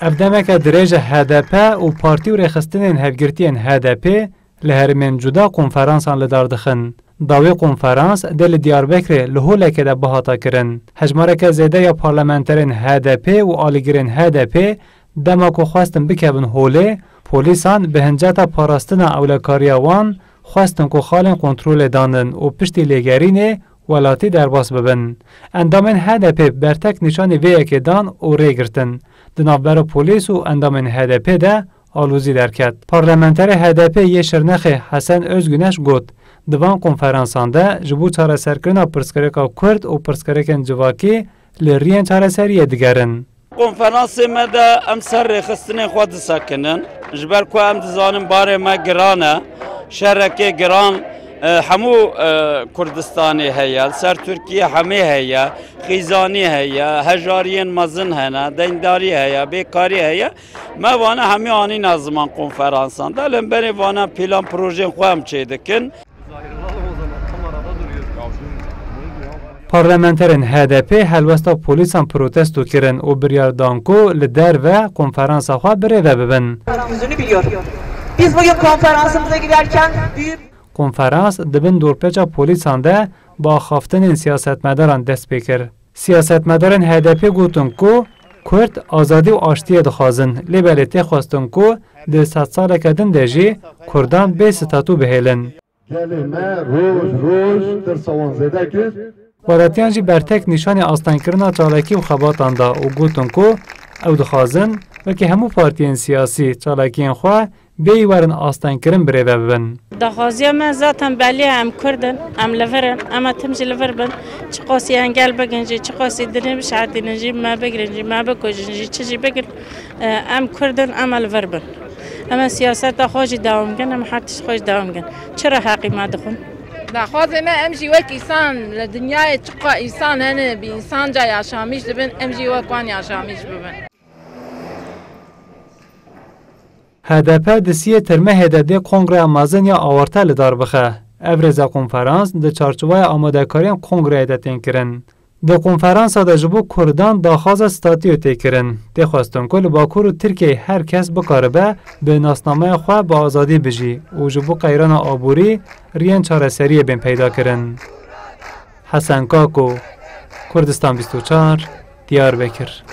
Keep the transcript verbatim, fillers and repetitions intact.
Ev demeke dirêj e H D P û partî û rêxistinên hevgirtiyên H D P li herêmên cuda konferansan li dar dixin. Dawî konferans dê li Diyarbekirê li holekê de bihata kirin. Hejmareke zêde ya parlamenterên H D P û alîgirên H D P dema ku xwestin bikevin holê, polîsan bi hinceta parastina ewlekariya wan xwestin ku xalên kontrolê danin û piştî lêgerînê welatî derbas bibin. Endamên H D P bertek nîşanî vê yekê dan û rê girtin. Di navbera polîs û endamên H D P de alozî derket. Parlamenterê H D P yê Şirnexê Hesen Özgüneş got, di van konferansan de ji bo çareserkirina pirsgirêka Kurd û pirsgirêkên civakî li riyên çareseriyê digerin. Konferansê me de em ser rêxistinên xwe disekinin. Ji ber ku em dizanin barê me giran e. Şerekê giran, e, hemû, e, Kurdistanê heye. Li ser Tirkiye hemê heye. Xîzanî heye. Hejariyên mezin hene. Deyndarî heye. Bêkarî heye. Me vana hemî anîna ziman konferansan de. Li hemberî vana plan projeyên xwe em çêdikin. Parlamenterên H D P helwesta polîsan protesto kirin û biryar dan ku li derve konferansa xwe birêve bibin. Yüzünü biliyor. Biz bugün konferansımıza giderken büyük Konferans di bin dorpêça polîsan de bi axaftinên siyasetmedaran dest pê kir. Siyasetmedarên H D P gotin ku Kurd azadî û aştiyê dixwazin, lê belê tê xwestin ku di sedsaleke din de jî Kurdan bê statû bihêlin. Gelê me roj roj tirsa wan zêde kir. Welatiyan jî bertek nîşanî astengkirina çalakî û xebatan da û gotin ku ew dixwazin wekî hemû partiyên siyasî çalakiyên xwe bêyî werin astengkirin birêve bibin. Daxwaziya me zaten belî ye, em Kurd in, em li vir in, em ê tim jî li vir bin. Çiqasî engel bigin jî, çiqasî dinê bişehdînin jî, me bigirin jî, me bikujin jî, çi jî bigirin, e, em Kurd in, em ê li vir bin. Em ê siyaseta xwe jî dewam bikin, em her tişt xwe jî dewam bikin. Çira heqî me dixwin? Daxwazê me em jî wek însan li dinyayê çiqa însan hene bi însanca yaşamîş dibin, em jî wek wan yaşamîş bibin. H D P di siyê Tirmehê de dê kongreya mezin ya awarte li dar bixe. Ev rêze konferans di çarçoveya amadekariyên kongreyê de tên kirin. Di konferansa de ji bo Kurdan daxwaza statûyê tê kirin. Tê xwestin ku li Bakur û Tirkiyeyê her kes bikaribe bi nasnameya xwe bi azadî bijî û ji bo qeyrana aborî riyên çareseriyê bên peyda kirin. Hesen Kako, Kurdistan bîst û çar, Diyarbekir.